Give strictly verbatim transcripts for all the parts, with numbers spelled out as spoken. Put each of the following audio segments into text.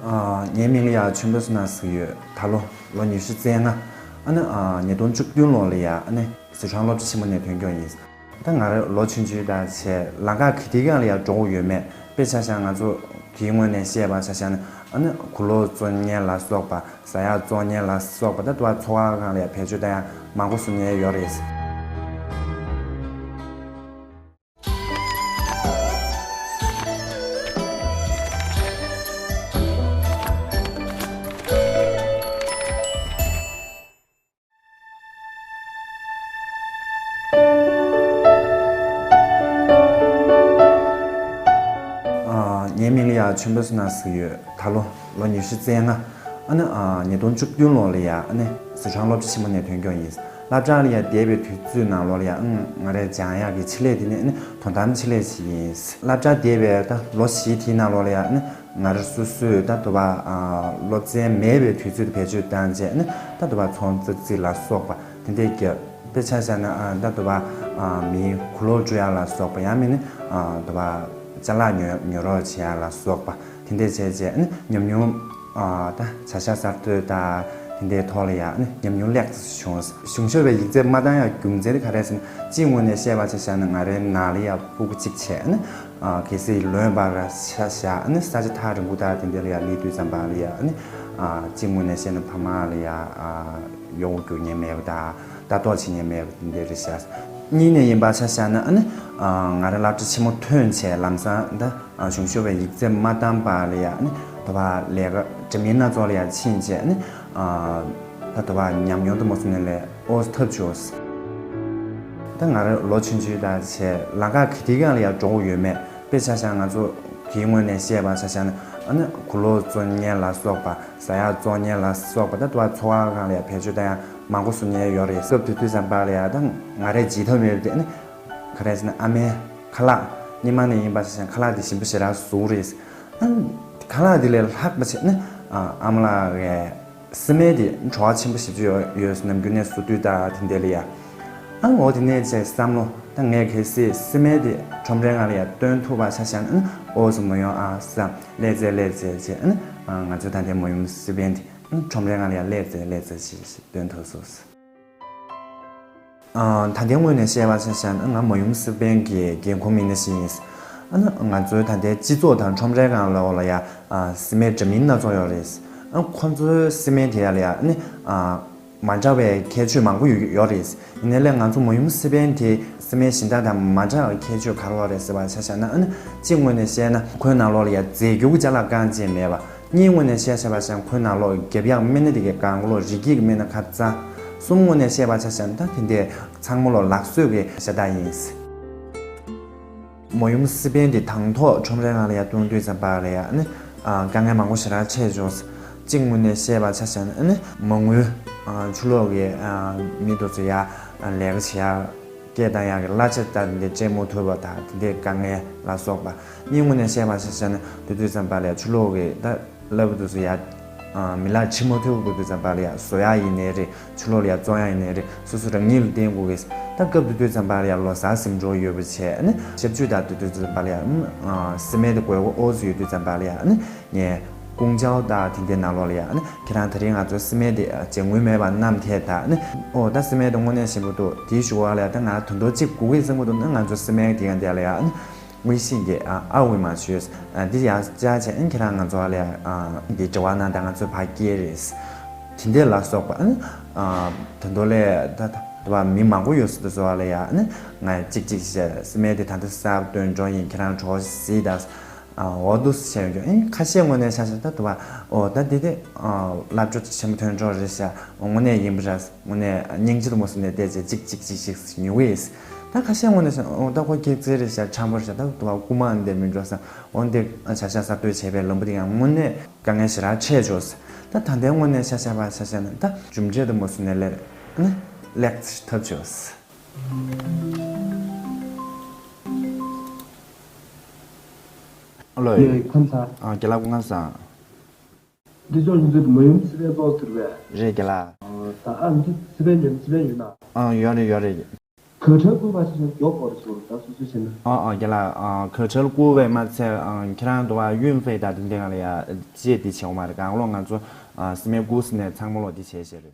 ཨ། ངའི་མིང་ལ་ཡ་ཆོས་འཕེལ་བསོད་ནམས་ཟེར་གྱི་ཡོད། ད་ལོ་ལོ་ཉི་ཤུ་རྩ་ལྔ། ཨ་ནི་ཨ་ཉིས་སྟོང་བཅུ་བདུན་ལོ་ལ་ཡ་ཨ་ནི་ཟི་ཁྲོན་སློབ་གྲྭ་ཆེན་མོ་ནས་ཐོན་མཁན་ཡིན། ད་ང་རང་ལོ་ཆུང་ཆུང་དང་བྱས་ལམ་ཁ་ག་དེའི་སྒང་ལ་ཡ་འགྲོ་གི་ཡོད་མེད། དཔེ་ཆ་བཞག་ང་ཚོ་གི་ངོས་ནས་བཤད་པ་ཆ་བཞག་ན། ཨ་ནི་གོས་ལོག་བཙོང་མཁན་ལ་སོགས་པ། ཟ་ཡག་བཙོང་མཁན་ལ་སོགས་པ། ད་དུ་བ་འཚོ་བ་སྒང་ལ་ཡ་བེད་སྤྱོད་བཏང་ཡག་མང་པོ་བཟོ་མཁན་ཡོད་རེད། ཨ། ངའི་མིང་ལ་ཡ་ཆོས་འཕེལ་བསོད་ནམས་ཟེར་གྱི་ཡོད། ད་ལོ་ལོ་ཉི་ཤུ་རྩ་ལྔ། ཨ་ནི་ཨ་ཉིས་སྟོང་བཅུ་བདུན་ལོ་ལ་ཡ་ཨ་ནི་ཟི་ཁྲོན་སློབ་གྲྭ་ཆེན་མོ་ནས་ཐོན་མཁན་ཡིན། སློབ་གྲྭ་ལ་ཡ་བསྡད་པའི་དུས་ཚོད་ནང་ལོགས་ལ་ཡ་ཨང་ང་རའི་སྦྱང་ཡག་གི་ཆེད་ལས་དེ་ནི་ཨ་ནི་དོ་དམ་ཆེད་ལས་ཞིག་ཡིན། སློབ་གྲྭ་བསྡད་པའི་ད་ལོ་བཞི་དེའི་ནང་ལོགས་ལ་ཡ་ཨ་ནི་ང་རང་སོ་སོས་ད་དུ་བ་ཨ་སློབ་ཚན་མེད་པའི་དུས་ཚོད་དེ་བེད་སྤྱོད་བཏང་བྱས་ཨ་ནི་ད་དུ་བ་ཚོང་རྩིས་རྩིས་ལ་སོགས་པ་དེ་འདྲས་ཀྱི། དཔེ་ཆ་བཞག་ན་ཨ་ད་དུ་བ་ཨ་མིའི་གོས་ལོག་བཀྲུ་ཡག་ལ་སོགས་པ། ཡང་མིན་ན་ཨ་དུ་བ་ཅ་ལག་ཉོ་ཉོ་རོགས་བྱེད་ཡག་ལ་སོགས་པ་དེ་འདྲས་བྱས་བྱས་ཨ་ནི་ཉམས་མྱོང་ཨ་ད་བྱ་གཞག་གསར་གཏོད་དང་དེ་འདྲའི་ཐོག་ལ་ཡ་ཨ་ནི་ཉམས་མྱོང་ལེགས་ཙམ་བྱུང་། གཞུང་ཞབས་པའི་ཡིག་ཚད་མ་བཏང་ཡག་རྒྱུ་མཚན་དེ་ག་རེ་ཟེར་ན། སྤྱིའི་ངོས་ནས་བཤད་པ་ཆ་བཞག་ན་ང་རའི་ནང་ལ་ཡ་ཕྲུ་གུ་གཅིག་བྱས་ཨ་ནི་ཨ་གལ་སྲིད་ལོན་པར་ཆ་བཞག་ཨ་ནི་ས་ཆ་ཐག་རིང་པོ་དང་དེ་འདྲ་ལ་ཡ་སླེབས་དུས་ཙམ་པ་ལ་ཡ་ཨ་ནི་ཨ་སྤྱིའི་ངོས་ནས་བཤད་ན་ཕ་མ་ལ་ཡ་ཨ་གཡོ་སྒྱུ་ཉེན་མེད་པ་དང་། ལྟ་རྟོག་བྱེད་མཁན་མེད་པ་དེ་འདྲ་རེད་ཤག་གཉིས་ནས་ཡིན་པ་ཆ་བཞག་ན་ཨ་ནི་ང་རང་སློབ་གྲྭ་ཆེན་མོ་ཐོན་བྱས་ལམ་སང་ད་གཞུང་ཞབས་པའི་ཡིག་ཚད་མ་བཏང་བར་ལ་ཡ་ཨ་ནི་དུ་བ་ལས་ཀ་འདྲ་མིན་སྣ་ཚོགས་ལ་ཡ་ཕྱིན་བྱས་ཨ་ནི་ད་དུ་བ་ཉམས་མྱོང་དུ་མ་སོང་ནས་ལས་ཨོ་ཐབས་བྱུང་། ད་ང་རང་ལོ་ཆུང་ཆུང་དང་བྱས་ལམ་ཁ་ག་དེའི་སྒང་ལ་ཡ་འགྲོ་གི་ཡོད་མེད། དཔེ་ཆ་བཞག་ང་ཚོ་གི་ངོས་ནས་བཤད་པ་ཆ་བཞག་ན་ཨ་ནི་གོས་ལོག་བཙོང་མཁན་ལ་སོགས་པ། ཟ་ཡག་བཙོང་མཁན་ལ་སོགས་པ། ད་དུ་བ་འཚོ་བ་སྒང་ལ་ཡ་བེད་སྤྱོད་བཏང་ཡག་མང་པོ་བཟོ་མཁན་ཡོད་རེད། སྐབས་དེ་དུས་ཙམ་པ་ལ་ཡ་ད་ང་རའི་བརྗེད་ཐབས་མེད་པ་དེ་ཨ་ནི་ག་རེ་ཟེར་ན་ཨ་མའི་ཁ་ལག་སྔོན་མ་ནས་ཡིན་པ་ཞིག་ཁ་ལག་དེ་ཞིམ་པོ་ཞེ་དྲག་བཟོ་གི་རེད། ཨ་ནི་ཁ་ལག་དེ་ལས་ལྷག་པ་བྱས་ནི་ཨ་ཨ་མ་ལགས་ཀྱིས་སི་མེན་དེ་བྲོ་བ་ཆེན་པོ་ཞེ་པོ་ཅིག་ཡོད་ཡོད་ནམ་རྒྱུན་ནས་བཟོ་དུས་ད་དེ་འདྲ་ལ་ཡ། ཨ་འོ་དེ་ནས་བྱས་བསམ་བློ་ད་ངས་གལ་སྲིད་སི་མེན་དེ་ཁྲོམ་རའི་ནང་ལ་ཡ་སྟོན་ཐུབ་པ་ཆ་བཞག་ན་ཨ་ནི་ཨོ་ཙི་མོ་ཡོང་ཨ་བསམ། ལེ་ཙེ་ལེ་ཙེ་བྱས་ཨ་ནི་ང་ཚོ་ད་ལྟའི་མ་ཡུམ་སི་པན་དེ་ཨ་ནི་ཁྲོམ་རའི་ནང་ལ་ཡ་ལེ་ཙེ་ལེ་ཙེ་བྱས་བྱས་སྟོན་ཐུབ་སོང་། ཨ་ད་ལྟའི་ངོས་ནས་བཤད་པ་ཆ་བཞག་ན་ང་མ་ཡུམ་སི་པན་གྱི་འགན་ཁུར་མི་སྣ་ཞིག་ཡིན། ཨ་ནི་ང་ཚོའི་ད་ལྟའི་སྤྱི་ཚོགས་དང་ཁྲོམ་རའི་སྒང་ལ་འོག་ལ་ཡ་ཨ་སི་མེན་འདྲ་མིན་སྣ་ཚོགས་ཡོད་རེད། ཨ་ཁོ་ཚོའི་སི་མེན་དེ་ཡ་ལ་ཡ་ཨ་ནི་ཨ་མ་འདྲ་བའི་ཁྱད་ཆོས་མང་པོ་ཡོད་ཡོད་རེད། ཡིན་ནའི་ལས་ང་ཚོ་མ་ཡུམ་སི་པན་དེ་སི་མེན་གཞན་དག་དང་མ་འདྲ་བའི་ཁྱད་ཆོས་ག་རེ་ཡོད་རེད་ཟེར་བ་ཆ་བཞག་ན། ཨ་ནི་གཅིག་ངོས་ནས་བཤད་ན་ཁོའི་ནང་ལོགས་ལ་ཡ་རྫས་འགྱུར་ཅ་ལག་རྐང་གཅིག་མེད་པ། གཉིས་ངོས་ནས་བཤད་བྱས་པ་ཆ་བཞག་ན་ཁོའི་ནང་ལོགས་རྒྱབ་ཡག་སྨན་སྣ་དེ་གའི་གང་ལོགས་རིགས་སྐྱེས་ཀྱི་སྨན་སྣ་ཁ་ཚ། གསུམ་ངོས་ནས་བཤད་པ་ཆ་བཞག་ན་ད་དེ་འདྲའི་ཚང་མ་ལོགས་ལག་བཟོས་ཀྱི་ཤ་སྟག་ཡིན། མ་ཡུམ་སི་པན་དེ་དང་ཐོག་ཁྲོམ་རའི་ནང་ལ་ཡ་བཏོན་དུས་ཙམ་པ་ལ་ཡ་ཨ་ནི་ཨ་དཀའ་ངལ་མང་པོ་ཞེ་དྲག་འཕྲད་བྱུང་། གཅིག་ངོས་ནས་བཤད་པ་ཆ་བཞག་ན་ཨ་ནི་མ་དངུལ་ཨ་ཕྱི་ལོགས་ཀྱི་ཨ་མི་དེ་ཚོ་ཡ་ལས་ཀ་བྱེད་ཡ་སྐད་བཏང་ཡག་གི་གླ་ཆ་ད་དེ་འདྲ་སྤྲད་མ་ཐུབ་པ་དང་དེ་འདྲའི་དཀའ་ངལ་ལ་སོགས་པ། གཉིས་ངོས་ནས་བཤད་པ་ཆ་བཞག་ན་དེ་དུས་ཙམ་པ་ལ་ཡ་ཕྱི་ལོགས་ཀྱི་ད་བསླབ་པ་དེ་ཚོ་ཡ་ཨ་མི་ལག་ཁྲིད་མ་ཐུབ་དགོས་དུས་ཙམ་པ་ལ་ཡ་བཟོ་ཡག་ཡིན་ནའི་རེད། ཕྱི་ལོགས་ལ་ཡ་བཙོང་ཡག་ཡིན་ནའི་རེད། སོ་སོ་རང་ཉིད་ལ་བརྟེན་དགོས་ཀྱི། ད་སྐབས་དེ་དུས་ཙམ་པ་ལ་ཡ་ལོ་གསར་ཟིན་འགྲོ་ཡོད་པ་བྱས་ཨ་ནི་ཞབས་ཕྱི་དང་དེ་དུས་ཙམ་པ་ལ་ཡ་ཨ་སི་མེན་དེ་དགོས་མཁོ་ཨོ་ཙི་ཡོད་དུས་ཙམ་པ་ལ་ཡ་ཨ་ནི་ངས་ཀུང་ཇའོ་དང་དེ་འདྲའི་ནང་ལོགས་ལ་ཡ་ཨ་ནི་ཁྱེད་རང་དེ་རིང་ང་ཚོ་སི་མེན་དེ་ཨ་ཅིག་དངུལ་མེད་པ་བསྣམས་ཐལ། ད་ཨ་ནི་ཨོ་ད་སི་མེན་དེ་དངོས་གནས་ཞིམ་པོ་འདུག་དེའི་གཞུག་གུ་ལ་ཡ་ད་ང་དོན་དག་གཅིག་དགོས་ཀྱི་ཟེར་གྱི་འདུག་ན་ང་ཚོ་སི་མེན་དེ་ག་འདི་ལ་ཡ་ཨ་ནི། 微信 གི་ཨ་二维码 ཞུས། ཨ་འདི་ཡར་བཅར་བྱས་ཨ་ཁྱེད་རང་ང་ཚོ་ཨ་ལས་ཨ་འདི་འབྲེལ་བ་གནང་དང་ང་ཚོ་ཕར་སྐྱེལ་རེད། དེ་འདྲས་ལ་སོགས་པ་ཨ་ནི་ཨ་ད་དུང་ལས་ད་ད་དུང་མི་མང་པོ་ཡོད་སྲིད་དུ་བཟོ་བ་ལ་ཡ་ཨ་ནི་ང་གཅིག་གཅིག་བྱས་སི་མེན་དེ་ད་ལྟ་གསར་བཏོན་འགྲོ་ཡིན། ཁྱེད་རང་གྲོགས་གཟིགས་དང་། ཨ་འོ་འདུག་སེ་བྱས་ཡོད་ཀྱང་ཨ་ཁ་ཤས་ངོས་ནས་ཆ་བཞག་ད་དུང་ཨ་འོ་ད་འདི་དེ་ཨ་སློབ་གྲྭ་ཆེན་མོ་ཐོན་འགྲོ་རེད་ཤག་དངོས་གནས་ཡིན་པ་རེད། དངོས་གནས་སྙིང་རྗེ་དུ་མོ་སུ་ནས་བལྟས་བྱས་གཅིག་གཅིག་གཅིག་གཅིག་ཉུ་གི་ཡིས། ད་ཁ་ཤས་ངོས་ནས་ཨོ་ད་ཁོ་སྐྱེས་ཚེ་རེད་ཤག་ཆང་པོ་རེད་ཤག་ད་དུ་བ་རྐུ་མ་འདེད་མི་འགྲོ་བསམ། འོ་འདི་བྱ་བཞག་གསར་གཏོད་བྱས་པའི་ལམ་བུ་དེ་ཡང་དངོས་གནས་དཀའ་ངལ་ཞེ་དྲག་འཕྲད་བྱུང་། ད་ད་ལྟའི་དངོས་གནས་ཆ་བཞག་པ་ཆ་བཞག་ན་ད་གྲུབ་འབྲས་དུ་མོ་སུ་ནས་ལས་ནི་ལེགས་ཐབས་བྱུང་། ཨ་ལོ། ཡེ་ཁམས་ཚ། ཨ་རྒན་ལགས་སྐུ་ཁམས་བཟང་། འདི་ཕྱོགས་ཡིན་ཚུལ་དུ་མ་ཡུམ་སི་པན་ཙོགས་ཟེར་བས། རེད་རྒན་ལགས། ད་ཨ་འདི་སི་པན་ཉན་སི་པན་ཡོད་ན། ཨང་ཡོད་རེད་ཡོད་རེད། གོས་ཁྲལ་བསྐུར་བ་ཞིག་ཡང་མགྱོགས་པོར་ཞུ་རུ་ད་སོ་སོའི་བྱས་ན། ཨ་ཨ་རྒན་ལགས། ཨ་གོས་ཁྲལ་བསྐུར་བས་མ་ཚད། ཨ་ཁྱེད་རང་དུ་བ་ཡུན་ཧྥེ་དང་དེ་འདྲ་ལ་ཡ་ཅེས་དེ་བྱེད་འོ་མ་རེད། གང་ལོ་ང་ཚོ་ཨ་སི་མེ་གུ་སི་ནས་ཚང་མ་ལོ་དེ་བྱས་བྱས་རེད།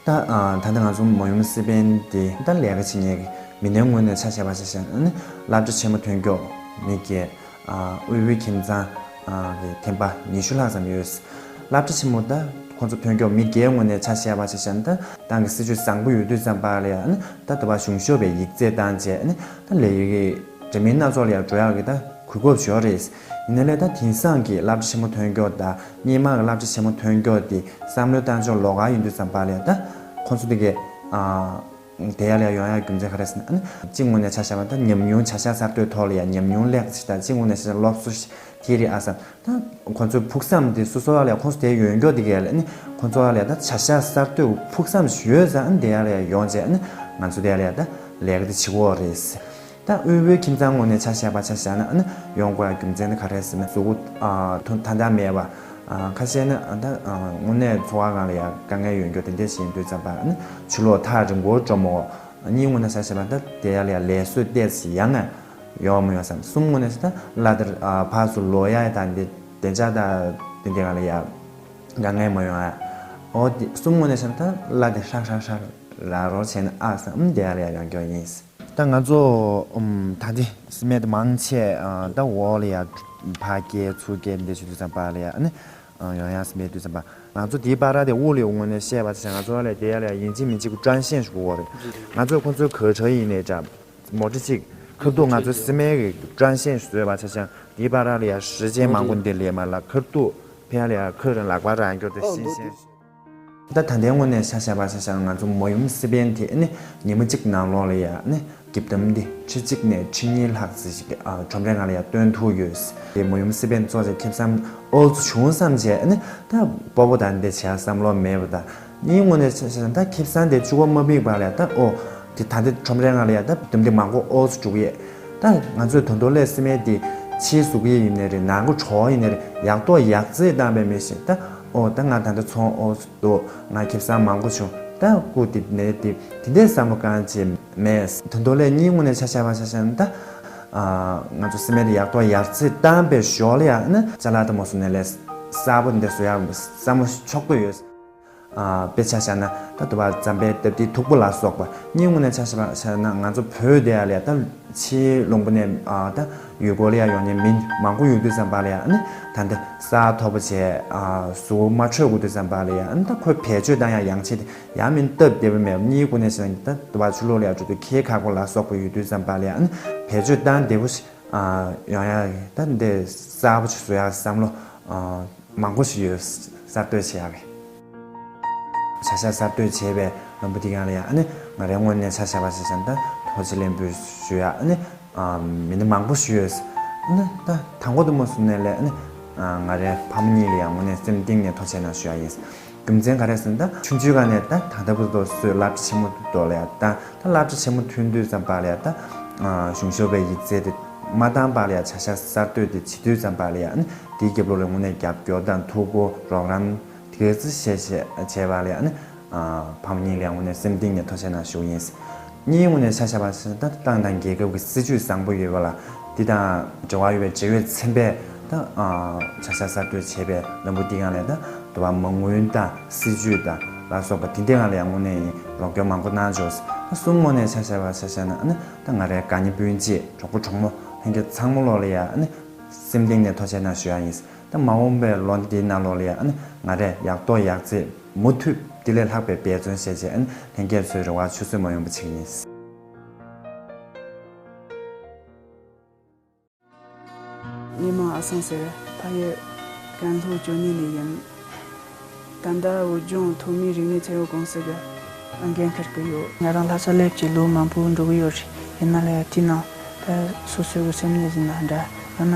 ད་ཨ་ད་ལྟ་ང་ཚོ་མ་ཡུམ་སི་པན་དེ་ད་ལས་ཀ་བྱེད་མཁན་གྱི་མི་སྣའི་ངོས་ནས་ཆ་བཞག་པ་ཆ་བཞག་ན་ནི་སློབ་གྲྭ་ཆེན་མོ་ཐོན་མགྱོགས་མི་སྒེར། ཨ་དབུལ་པོའི་ཁྱིམ་ཚང་ཨ་གི་ཐེམ་པ་ཉི་ཤུ་ལྷག་ཙམ་ཡོད། སློབ་གྲྭ་ཆེན་མོ་ད་ཁོང་ཚོ་ཐོན་མགྱོགས་མི་སྒེར་ངོས་ནས་ཆ་བཞག་པ་ཆ་བཞག་ན་ད་ཏང་གི་སྲིད་ཇུས་བཟང་པོ་ཡོད་དུས་ཙམ་པ་ལ་ཡང་ནི་ད་དུ་བ་གཞུང་ཞབས་པའི་ཡིག་ཚད་བཏང་བྱས་ནི་ད་ལས་ཀའི་འབྲེལ་མི་སྣ་ཚོགས་ལ་ཡང་འགྲོ་ཡག་གི་ད་གོ་སྐབས་ཡོད་རེད། ཡིན་ནའི་ལས་ད་དེང་སང་གི་སློབ་གྲྭ་ཆེན་མོ་ཐོན་མགྱོགས་དང་སྔོན་མ་གི་སློབ་གྲྭ་ཆེན་མོ་ཐོན་མགྱོགས་དེ་བསམ་བློའི་བཏང་ཕྱོགས་ལོགས་ཀ་ཡིན་དུས་ཙམ་པ་ལ་ཡང་ད་ཁོང་ཚོ་དེ་གའི་ཨ། དེ་ཡར་ལ་ཡང་ཡོང་ཡག་རྒྱུ་མཚན་ག་རེ་ཟེར་ན། ཨ་ནི་གཅིག་ངོས་ནས་ཆ་བཞག་པ་ད་ཉམས་མྱོང་བྱ་གཞག་གསར་གཏོད་ཐོག་ལ་ཡང་ཉམས་མྱོང་ལེགས་ཤིག་དང་གཅིག་ངོས་ནས་ཆ་བཞག་སློབ་གསོ་ཞིག་དེ་རེད་ཨ་བསམ། ད་ཁོ་ཚོའི་ཕུགས་བསམ་དེ་སོ་སོ་ཡར་ལ་ཡང་ཁོང་ཚོ་དེ་ཡོད་མགྱོགས་དེ་གས་ལ་ཨ་ནི་ཁོང་ཚོ་ཡར་ལ་ཡང་ད་བྱ་གཞག་གསར་གཏོད་ཕུགས་བསམ་ཞིག་ཡོད་ཙང་ཨ་ནི་དེ་ཡར་ལ་ཡང་ཡོང་བྱས་ཨ་ནི་ང་ཚོ་དེ་ཡར་ལ་ཡང་ད་ལས་ཀ་དེ་བྱེད་ཀྱི་ཡོད་རེད། ད་དབུལ་པོའི་ཁྱིམ་ཚང་ངོས་ནས་ཆ་བཞག་པ་ཆ་བཞག་ན་ཨ་ནི་ཡོང་དགོས་ཡག་རྒྱུ་མཚན་དེ་ག་རེ་ཟེར་ན་གཟུགས་པོ་ཨ་ཐོ་མཐའ་མ་མེད་པ། ཨ་ཁ་ཤས་ནི་ཨ་ད་ཨ་དངོས་གནས་འཚོ་བ་སྒང་ལ་ཡང་དཀའ་ངལ་ཡོད་མགྱོགས་དེ་འདྲས་ཞིག་ཡིན་དུས་ཙམ་པ་ཨ་ནི་ཕྱི་ལོགས་ཐག་རིང་པོར་འགྲོ་མི་དགོས། གཉིས་ངོས་ནས་ཆ་བཞག་པ་ད་དེ་ཡར་ལ་ཡང་ལས་བཟོ་ཏོག་ཙམ་ཡག་ང་ཡོང་མི་ཡོང་བསམ། གསུམ་ངོས་ནས་ད་གླ་དེ་ཨ་ཕར་ཚུར་ལོག་ཡག་ད་འདི་བདེ་འཇགས་ད་དེ་འདྲས་སྒང་ལ་ཡང་དཀའ་ངལ་མ་ཡོང་ཡག་འོ་དེ་གསུམ་ངོས་ནས་ཆ་བཞག་ད་གླ་དེ་ཧྲག་ཧྲག་ཧྲག་རག་རོགས་བྱས་ན་ཨ་བསམ། ཨམ་དེ་ཡར་ལ་ཡང་ཡོང་མགྱོགས་ཡིན། ད་ང་ཚོ་ཨུམ་ད་འདི་སི་མེད་མང་ཆེ་ཨ་ད་འོག་ལ་ཡ་ཕར་སྐྱེལ་ཚུར་སྐྱེལ་འདི་བྱེད་དུས་ཙམ་པ་ལ་ཡ་ཨ་ནི་ཨ་ཡོང་ཡ་སི་མེད་དུས་ཙམ་པ་ང་ཚོ་དེའི་བར་དེ་དབུགས་ལས་ངོས་ནས་བཤད་པ་ཆ་ང་ཚོ་ལ་དེ་ཡ་ལ་ཡ་ཡིན་གཅིག་མིན་གཅིག་གི་ཀྲང་ཤན་ཞུ་གི་ཡོད་རེད། ང་ཚོ་ཁོ་ཚོའི་གོས་ཁྲལ་ཡིན་ནའི་འདྲ་མོ་ཊ་གཅིག་ཁ་ཐུག་ང་ཚོ་སི་མེད་ཀྱི་ཀྲང་ཤན་ཞུ་བཟོས་པ་ཆ་ཆང་དེའི་བར་ལ་ཡ་ཧྲི་ཅན་མང་པོ་འདི་ལས་མ་ལ་ཁ་ཐུག་ཕེ་ལ་ཡ་ཁོས་རང་ལག་པ་རང་སྐྱོར་དེ་ཤིན་ཤིན། ད་ད་ལྟའི་ངོས་ནས་ཆ་བཞག་པ་ཆ་བཞག་ང་ཚོ་མོ་ཡུམ་སི་པན་དེ་ནི་ཉི་མ་གཅིག་ནང་ལོགས་ལ་ཡ་ནི་གྱིབ་དམ་འདི་ཁྲི་གཅིག་ནས་ཁྲི་གཉིས་ལྷག་ཙམ་ཞིག་ཨ་ཁྲོམ་རའི་ནང་ལ་ཡ་སྟོན་ཐུབ་ཡོད། དེ་མོ་ཡུམ་སི་པན་ཙོགས་ཀྱི་ཁེ་བཟང་ཨོལ་ཙོ་བྱུང་བསམ་བྱས་ནི་ད་སྤོ་བོ་དང་འདི་བྱས་བསམ་བློ་མེད་པ་དང་། གཉིས་ངོས་ནས་ཆ་བཞག་ད་ཁེ་བཟང་དེ་བཅུ་བ་མ་ཕིག་པ་ལ་ཡ་ད་ཨོ་དེ་ད་འདི་ཁྲོམ་རའི་ནང་ལ་ཡ་ད་གྱིབ་དམ་འདི་མང་པོ་ཨོལ་ཙོ་འགྲོ་གི་ཡོད། ད་ང་ཚོས་ད་དུང་ལས་སི་མེད་དེ་ཕྱིའི་གཟུགས་ཡིད་ཡིན་ནའི་རེད། ནང་གི་གྲོགས་ཡིན་ནའི་རེད། ཡག་ཏོག་ཡག་རྩེད་བཏང་བའི་མི་ཞིག་ད་ཨོ་ད་ང་ད་ལྟ་ཚོང་ཨོ་འདུག་ང་ཁེ་བཟང་མང་པོ་བྱུང་། ད་སྐུ་དེ་ནས་དེ་དེ་འདྲའི་བསམ་བློ་གང་ཅི་མེད། ད་དུང་ལས་གཉིས་ངོས་ནས་ཆ་བཞག་པ་ཆ་བཞག་ན་ད་ང་ཚོ་སི་མེད་ཡག་ཏོག་ཡག་རྩེད་བཏང་པའི་ཞོར་ལ་ཡང་ན་ཅ་ལག་དེ་མོ་སོང་ནས་ལས་གསར་པོ་འདི་བཟོ་ཡག་བསམ་བློ་ཆོག་པོ་ཡོད། དཔེ་ཆ་བཞག་ན་ད་དུ་བ་འཛམ་པའི་སྟབས་བདེའི་ཐུག་པ་ལ་སོགས་པ་གཉིས་ངོས་ནས་ཆ་བཞག་པ་ཆ་ན་ང་ཚོ་བོད་དེ་ཡ་ལས་ད་ཕྱིའི་ལུང་པ་ནས་ཨ་ད་ཡུལ་སྐོར་ལ་ཡ་ཡོང་མཁན་མི་མང་པོ་ཡོང་དུས་ཙམ་པ་ལ་ཡ་ཨ་ནི་ད་འདི་ས་མཐོ་པོ་བྱས་ཨ་གཟུགས་མ་འཕྲོད་དགོས་དུས་ཙམ་པ་ལ་ཡ་ཨ་ནི་ད་ཁོས་བེད་སྤྱོད་བཏང་ཡ་ཡང་ཆེད་དེ་ཡང་མིན་སྟབས་བདེ་པོ་མེད། གཉིས་ཀུན་ནས་བྱས་ན་ད་དུ་བ་ཆུ་ལོག་ལ་ཡ་འགྲོ་དུས་ཁའི་ཁག་པོ་ལ་སོགས་པ་ཡོད་དུས་ཙམ་པ་ལ་ཡ་ཨ་ནི་བེད་སྤྱོད་བཏང་བདེ་པོ་ཞིག་ཨ་ཡོང་ཡ་ད་འདི་གསར་པོ་ཞིག་བཟོ་ཡ་བསམ་བློ་ཨ་མང་པོ་ཞིག་ཡོད། གསར་གཏོད་བྱེད་ཡ་གི་བྱ་གཞག་གསར་གཏོད་བྱེད་པའི་ལམ་བུ་འདི་སྒང་ལ་ཡང་ཨ་ནི་ང་རའི་ངོས་ནས་ཆ་བཞག་པ་ཞིག་བྱས་ན་ད་ཐུགས་རྗེ་ལེགས་འབུལ་ཞུ་ཡ་ཨ་ནི་མི་སྣ་མང་པོ་ཞིག་ཡོད། ཨ་ནི་ད་དང་པོ་དུ་མ་བཟུང་ནས་ལས་ཨ་ནི་ང་རའི་ཕ་མ་གཉིས་ལ་ཡང་དངོས་གནས་སེམས་གཏིང་ནས་ཐུགས་རྗེ་གནང་ཞུ་ཡ་ཡིན། རྒྱུ་མཚན་ག་རེ་ཟེར་ན་ད་ཆུང་ཆུང་སྒང་ནས་ད་ད་ལྟ་བར་དུ་སུས་སློབ་གྲྭ་ཆེན་མོ་དུ་ལ་ཡ་ད་ད་སློབ་གྲྭ་ཆེན་མོ་ཐོན་དུས་ཙམ་པ་ལ་ཡ་ད་གཞུང་ཞབས་པའི་ཡིག་ཚད་དེ་མ་བཏང་པ་ལ་ཡ་བྱ་གཞག་གསར་གཏོད་དེ་བྱེད་དུས་ཙམ་པ་ལ་ཡ་ཨ་ནི་དེའི་རྒྱབ་ལོགས་ལ་དངོས་གནས་རྒྱབ་སྐྱོར་དང་ཐུགས་ཁུར་རོགས་རམ་དེ་ཚོ་བྱས་བྱས་བྱས་པ་ལ་ཡ་ཨ་ནི་ཕ་མ་གཉིས་ལ་ཡ་དངོས་གནས་སེམས་གཏིང་ནས་ཐུགས་རྗེ་གནང་ཞུ་ཡིན། གཉིས་ངོས་ནས་ཆ་བཞག་པ་ཞིག་ད་ཏང་དང་རྒྱལ་ཁབ་ཀྱི་སྲིད་ཇུས་བཟང་པོ་ཡོད་པ་ལ་འདི་དང་འབྲེལ་བ་ཡོད་པའི་འབྲེལ་ཡོད་ཚན་པས་ད་བྱ་གཞག་གསར་གཏོད་བྱེད་པའི་ལམ་བུ་འདི་སྒང་ལ་ད་དུ་བ་མ་དངུལ་དང་སྲིད་ཇུས་དང་ལ་སོགས་པ་དེ་འདྲའི་སྒང་ལ་ཡང་དངོས་གནས་ཡིན་རོགས་སྐྱོར་མང་པོ་གནང་བྱུང་། ད་གསུམ་ངོས་ནས་ཆ་བཞག་པ་ཆ་བཞག་ན་ཨ་ནི་ད་ང་རའི་དགའ་ཉེ་སྤུན་མཆེད་གྲོགས་པོ་གྲོགས་མོ་ལྷན་རྒྱས་ཚང་མ་ལོག་ལ་ཡ་ཨ་ནི་སེམས་གཏིང་ནས་ཐུགས་རྗེ་གནང་ཞུ་ཡ་ཡིན། ད་མ་འོངས་པའི་ལོ་འདིའི་ནང་ལོགས་ལ་ཡ་ཨ་ནི་ང་རས་ཡག་ཏོག་ཡག་རྩེད་མུ་མཐུད་འདི་ལས་ལྷག་པའི་འབད་བརྩོན་བྱས་རྗེས་ཨ་ནི་ལྷན་རྒྱས་ཚོའི་རེ་བ་ཆུད་ཟོས་མ་ཡོང་པ་བྱེད་ཀྱི་ཡིན། ངའི་མིང་ཨ་སང་ཟེར། ཕ་ཡུལ་ཀན་ལྷོ་ཅོ་ནེ་ནས་ཡིན། ད་ལྟ་བོད་ལྗོངས་ཐོག་མའི་རིག་གནས་ཚད་ཡོད་ཀུང་སི་གི་འགན་འཁུར་གྱི་ཡོད། ང་རང་ལྷ་ས་སླེབས་ཀྱི་ལོ་མང་པོ་འགྲོ་གི་ཡོད་རེད། ཡིན་ན་ལ་ཡ་དེའི་ནང་ད་སོ་སོ་གི་སེམས་ནས་ཟིན་ན་འདྲ་ཡང་ན་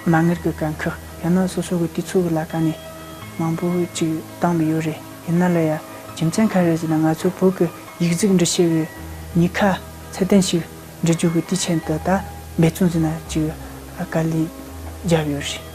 མ་དངུལ་གྱི་དཀའ་ཁག་ཡང་ན་སོ་སོ་གི་དུས་ཚོད་ཀྱི་ལ་ཁ་ནས་མང་པོ་ཅིག་བཏང་བ་ཡོད་རེད། ཡིན་ན་ལ་ཡ་རྒྱུ་མཚན་ག་རེ་ཟེར་ན་ང་ཚོ་བོད་ཀྱི་ཡིག་གཟུགས་འབྲི་ཤེས་པའི་ཉེན་ཁ་ཚད་ལྡན་ཞིག་འབྲི་རྒྱུ་གི་དུས་ཆེན་དུ་ད་འབད་བརྩོན་ཟིན་ན་ཅིག་དཀའ་ལས་བརྒྱབ་ཡོད་རེད།